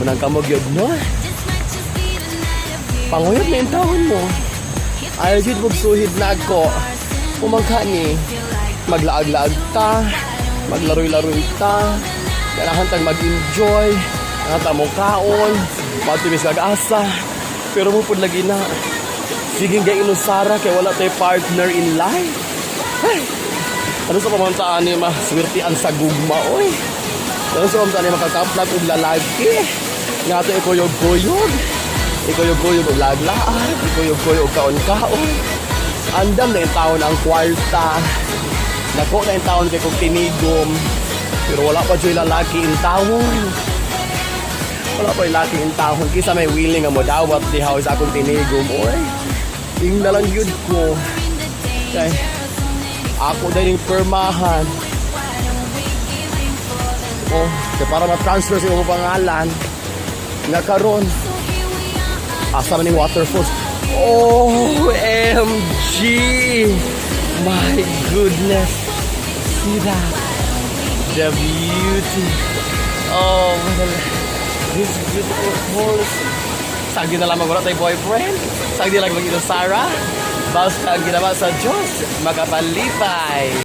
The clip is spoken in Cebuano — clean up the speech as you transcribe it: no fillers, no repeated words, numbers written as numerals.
Munang kamo gyud, no? Panguyab na yung taon mo. Ayaw gyud mong suhid na ako. Umangka ni, maglaag-laag ta, maglaroy-laroy ta, ganahan tang mag-enjoy, ganahan tang kaon, matumis asa. Pero mo pud lagi na, sige ga inusara kay wala tay partner in life. Ay, ano sa pamantaan ni maswertian sa gugma, oy? Ano sa pamantaan ni makakaplag og lalaki? Nga ato ikuyog-kuyog. Ikuyog-kuyog og laglaag, ikuyog-kuyog og kaon-kaon. Andam na yung taon ang kwarta. Dako na yung taon kay kog tinigom. Pero wala pa dyo'y lalaki in taon. Wala pa yung lalaki in taon. Kisa may willing nga mo dawat diha sa akong tinigom. Oy, ing na lang yun ko. Kay, ako din yung permahan. Oh, kay para ma-transfer sa imong pangalan. Nga karon asa man ning waterfalls? OMG! My goodness! See that? The beauty. Oh, this beautiful falls. Sagdi na lamang wala tayo boyfriend. Sagdi lang mag Sarah. Basta ang ginawa sa Diyos, makapalipay.